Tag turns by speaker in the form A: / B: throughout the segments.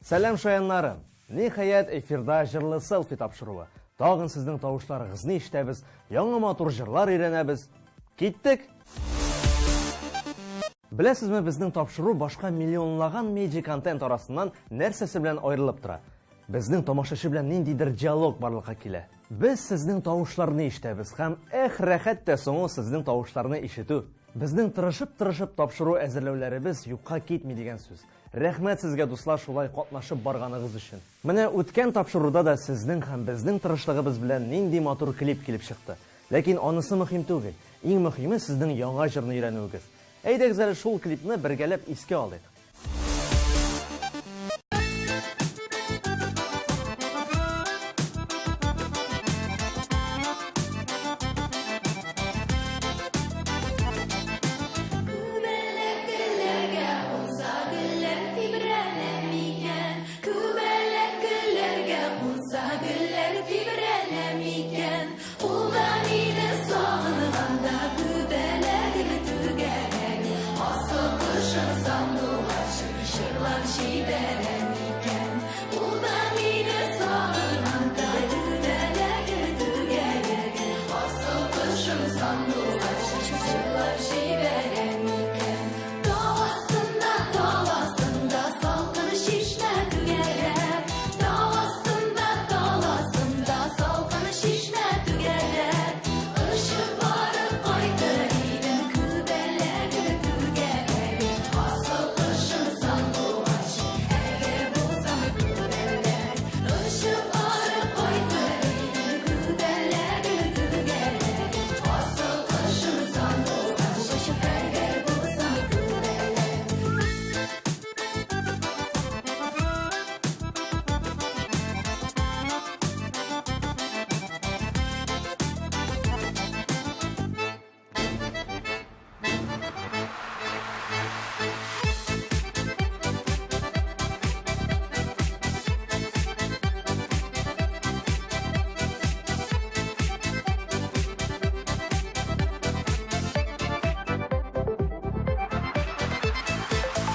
A: Сәлам, шаяннарым! Ниһаять, эфирда җырлы селфи тапшыруы. Тагын сезнең тавышларыгызны ишетәбез, яңа матур җырлар өйрәнәбез. Киттек! Беләсезме, безнең тапшыру башка миллионлаган медиа контент арасыннан нәрсәсе белән аерылып тора? Безнең тамашачы белән ниндидер диалог барлыкка килә. Без сезнең тавышларны ишетәбез һәм эх, рәхәт тә соң ул сезнең тавышларны ишетү. Безнең тырышып-тырышып тапшыру әзерләүләребез юкка китми дигән сүз. Рәхмәт сезгә, дуслар, шулай катнашып барганыгыз өчен. Менә үткән тапшыруда да сезнең һәм безнең тырышлыгыбыз белән нинди матур клип килеп чыкты. Ләкин анысы мөһим түгел. Иң мөһиме сезнең яңа җырны өйрәнүегез. Әйдәгез әле шул клипны бергәләп искә алыйк.
B: Күбәләк гөлләргә кунса, гөлләр тибрәнә микән? Күбәләк гөлләргә кунса, гөлләр тибрәнә микән? Ул да мине сагынганда, күбәләгем түгәрәк, асыл кошым сандугачым җырлап җибәрә микән? Ул да мине сагынганда, күбәләгем түгәрәк, асыл кошым сандугачым җырлап җибәрә микән? Тау астында, тау астында салкын чишмә түгәрәк. Тау астында, тау астында салкын чишмә түгәрәк. Очып барып кайтыр идем, күбәләгем түгәрәк. Асыл кошым сандугач, әгәр булсам күбәләк. Очып барып кайтыр идем, күбәләгем түгәрәк. Асыл кошым сандугач, әгәр булсам күбәләк.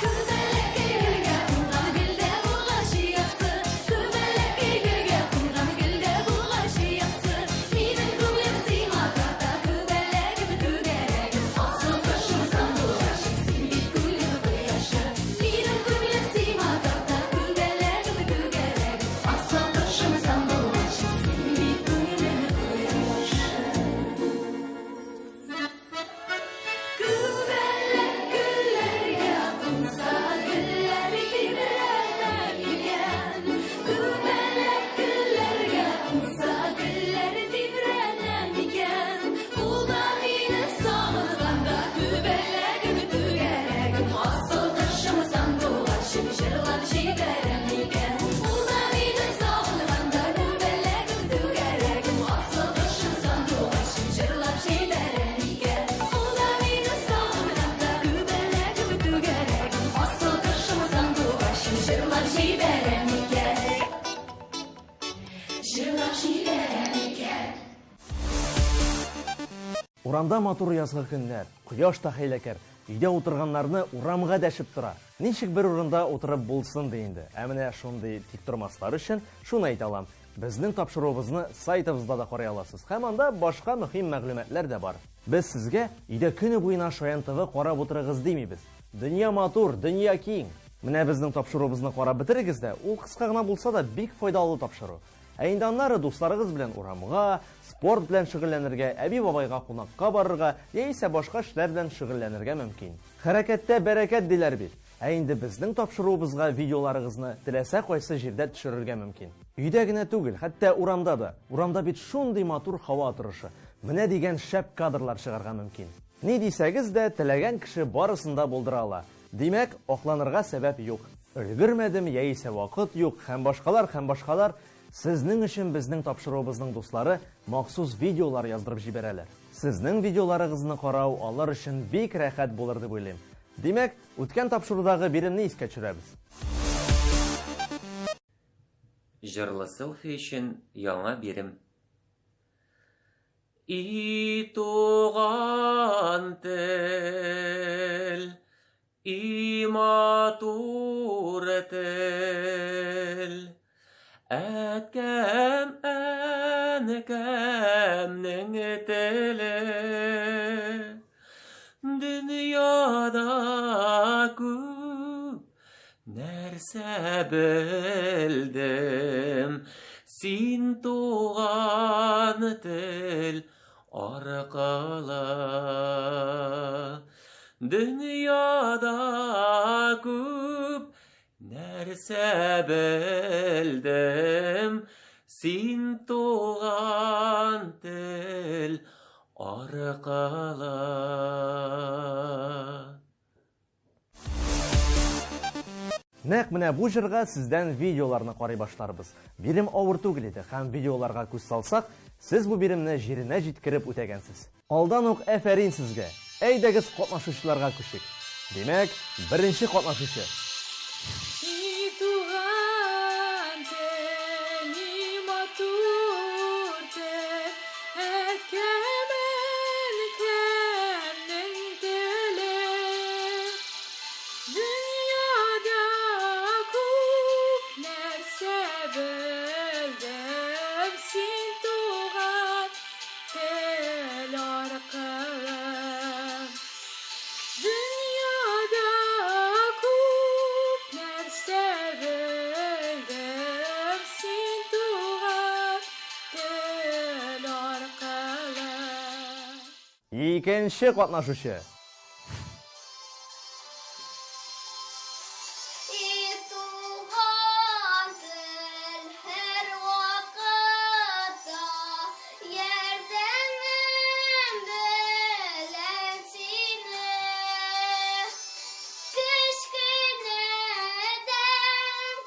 B: Күбәләк гөлгә кунган гөлдә булгач оясы, Күбәләк гөлгә кунган гөлдә булгач оясы, Минем күңелем сиңа тарта, күбәләгем, түгәрәгем, Асыл кошым сандугачым, син бит күңелем кояшы. Минем күңелем сиңа тарта, күбәләгем, түгәрәгем, Асыл кошым сандугачым, син бит күңелем кояшы. Күбәләк гөлләргә кунса, гөлләр тибрәнә микән? Күбәләк гөлләргә кунса, гөлләр тибрәнә микән? Ул да мине сагынганда, күбәләгем, түгәрәгем, асыл кошым, сандугачым, җырлап җибәрә микән? Ул да мине сагынганда, күбәләгем, түгәрәгем, асыл кошым, сандугачым, җырлап җибәрә микән? Ул да мине сагынганда, күбәләгем, түгәрәгем, асыл кошым, сандугачым, җырлап җибәрә микән? Җырлап җибәрә микән?
A: Урамда матур язгы көннәр, кояш та хәйләкәр, өйдә утырганнарны урамга дәшеп тора. Ничек бер урында утырып булсын ди инде. Ә менә шундый тиктормаслар өчен шуны әйтә алам, безнең тапшыруыбызны сайтыбызда да карый аласыз һәм анда башка мөһим мәгълүматлар да бар. Без сезгә өйдә көне буена Шаян ТВ карап утырыгыз димибез. Дөнья матур, дөнья киң. Менә безнең тапшыруыбызны карап бетерегез дә, ул кыска гына булса да бик файдалы тапшыру. Ә инде аннары дусларыгыз белән урамга, спорт белән шөгыльләнергә, әби-бабайга кунакка барырга яисә башка эшләр белән шөгыльләнергә мөмкин. Хәрәкәттә бәрәкәт диләр бит. Ә инде безнең тапшыруыбызга видеоларыгызны теләсә кайсы җирдә төшерергә мөмкин. Өйдә генә түгел, хәтта урамда да. Урамда бит шундый матур һава торышы. Менә дигән шәп кадрлар чыгарга мөмкин. Ни дисәгез дә, теләгән кеше барысын да булдыра ала. Димәк, акланырга сәбәп юк. Өлгермәдем яисә вакыт юк һәм башкалар һәм башкалар Сезнең өчен безнең тапшыруыбызның дуслары махсус видеолар яздырып җибәрәләр. Сезнең видеоларыгызны карау алар өчен бик рәхәт булыр дип уйлыйм. Димәк, үткән тапшырудагы биремне искә төшерәбез.
C: Җырлы селфи өчен яңа бирем. И туган тел, и матур тел. Әткәм, әнкәмнең теле. Дөньяда күп нәрсә белдем, син туган тел аркылы. Дөньяда күп нәрсә белдем, син туган тел аркылы.
A: Нәкъ менә бу җырга сездән видеоларны карый башларбыз. Бирем авыр түгел иде һәм видеоларга күз салсак, сез бу биремне җиренә җиткереп үтәгәнсез. Алдан ук әфәрин сезгә! Әйдәгез катнашучыларга күчик. Димәк, беренче катнашучы.
D: И туган тел, и матур тел, әткәм, әнкәмнең теле. Дөньяда күп нәрсә белдем, син туган Тел аркылы дөньяда күп нәрсә белдем, син туган тел аркылы.
A: Икенче катнашучы.
B: И туган тел һәрвакытта ярдәмем белән сине кечкенәдән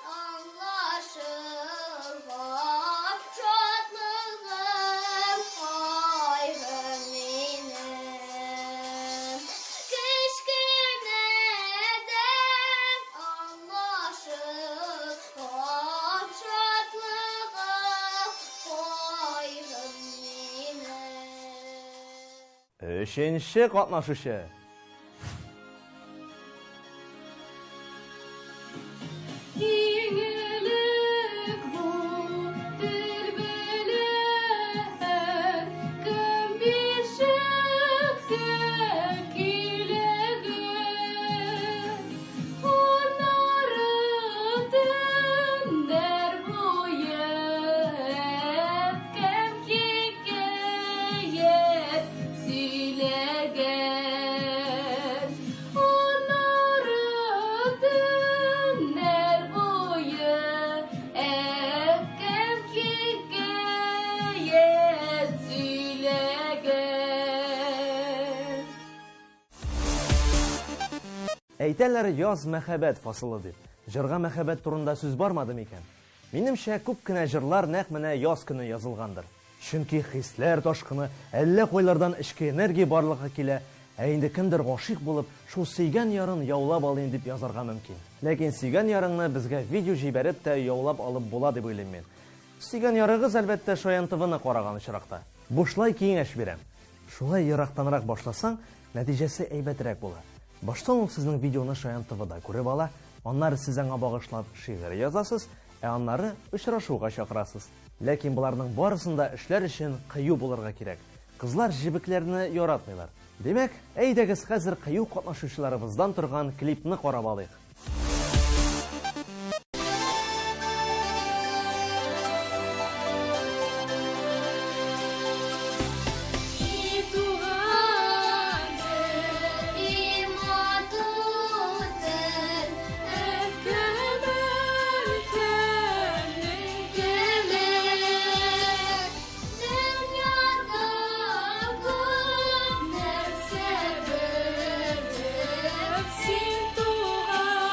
B: аңлашылган шатлыгым, кайгым минем. Кечкенәдән аңлашылган шатлыгым, кайгым минем.
A: Өченче катнашучы.
D: Иң элек бу тел белән кем бишектә көйләгән, аннары төннәр буе әткәм хикәят сөйләгән. Аннары төннәр буе әткәм хикәят сөйләгән.
A: Әйтәләр, яз мәхәббәт фасылы дип. Җырга мәхәббәт турында сүз бармады микән? Минемчә, күп кенә җырлар нәкъ менә яз көне язылгандыр. Чөнки хисләр ташкыны, әллә кайлардан эчке энергия барлыкка килә, ә инде кемдер гашыйк булып, шул сөйгән ярын яулап алыйм дип язарга мөмкин. Ләкин сөйгән ярыңны безгә видео җибәреп тә яулап алып була дип уйлыйм мин. Сөйгән ярыгыз, әлбәттә, Шаян ТВны караган очракта. Бушлай киңәш бирәм. Шулай ерактанрак башласаң, нәтиҗәсе әйбәтрәк була. Башта ул сезнең видеоны Шаян ТВда күреп ала, аннары сез аңа багышлап шигырь язасыз, ә аннары очрашуга чакырасыз. Ләкин боларның барысын да эшләр өчен кыю булырга кирәк. Кызлар җебекләрне яратмыйлар. Димәк, әйдәгез хәзер кыю катнашучыларыбыздан торган клипны карап алыйк.
D: И туган тел,
B: И матур тел,
D: әткәм, әнкәмнең
B: теле. Дөньяда күп нәрсә белдем,
D: син туган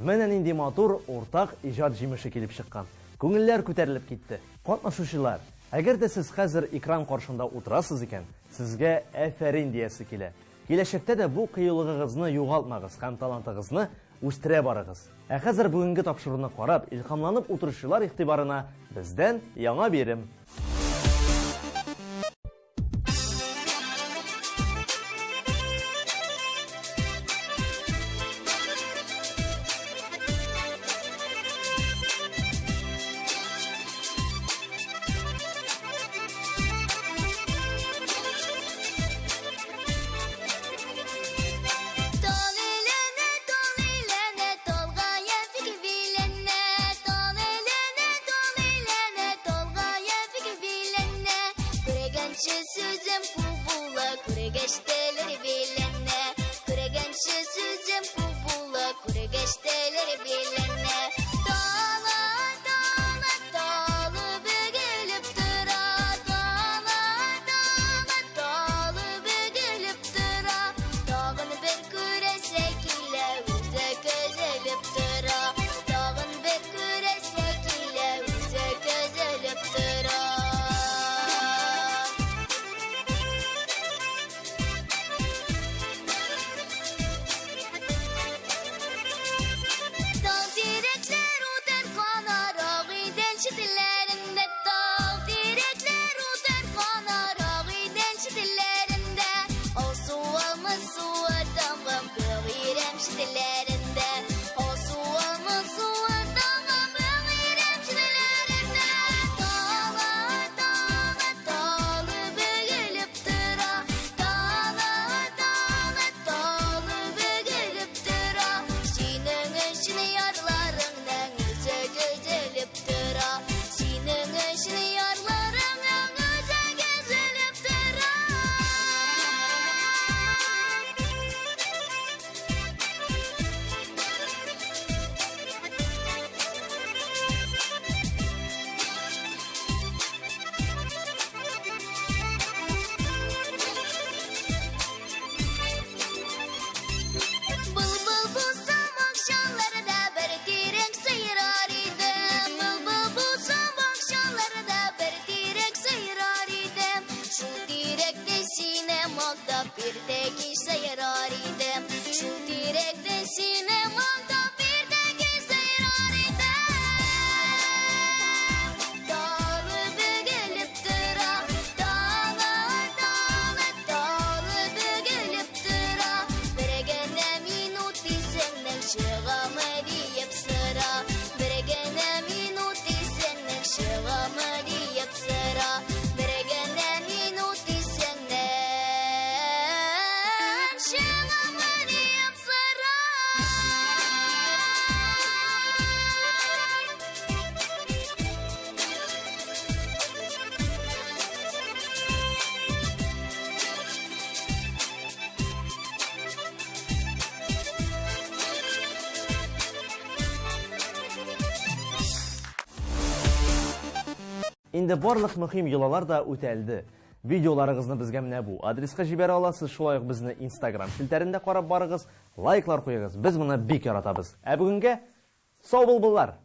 A: Менә нинди матур уртак иҗат җимеше килеп чыккан. Күңелләр күтәрелеп китте. Катнашучылар, әгәр дә сез хәзер экран каршында утырасыз икән, сезгә әфәрин диясе килә. Киләчәктә дә бу кыюлыгыгызны югалтмагыз һәм талантыгызны үстерә барыгыз. Ә хәзер бүгенге тапшыруны карап, илһамланып утыручылар игътибарына бездән яңа бирем. Инде барлык мөһим йолалар да үтәлде. Видеоларыгызны безгә менә бу адреска җибәрә аласыз. Шулай ук безне Instagram челтәрендә карап барыгыз, лайклар куегыз. Без моны бик яратабыз. Ә бүгенгә сау булбыллар!